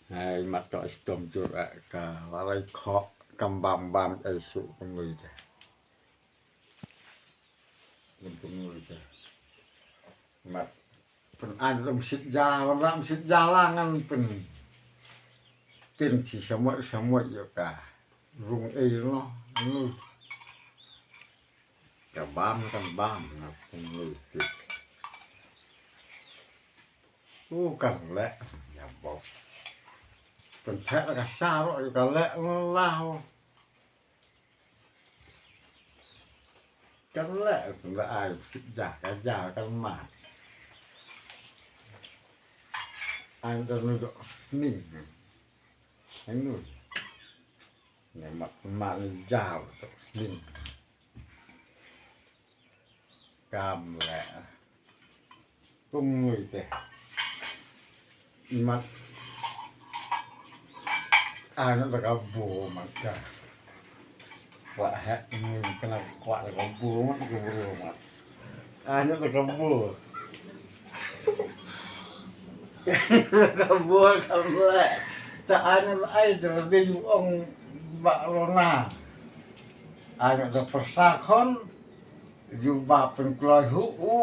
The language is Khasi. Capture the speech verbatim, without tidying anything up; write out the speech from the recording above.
Ai mat ka stom jur a ka lalai khok kam bam bam ai su pengui te. Pengui te. Mat pen an lam sit ja lam sit ja la ngan pen. Tin si samoi samoi yo ka rung ei no. Ka bam kan bam na pengui te. U kan leh ya bok. Pyntheh ka sha ro ka leh ngan lah. Kan leh tang da ai ja ka ja kan mat. Ai da nu do ni. Ai nu. Ne mat mat ni ja ni. Kam leh. Pengui te. Mat. Ano da ka bu mat ka. Kwah he ni kena kwah da ka bu mat ka bu mat. Ano da ka bu. Ka bu kam leh. Ta ano ai da ding ong ba rona. Ano da persa khon. Ju ba pynkloi hu u.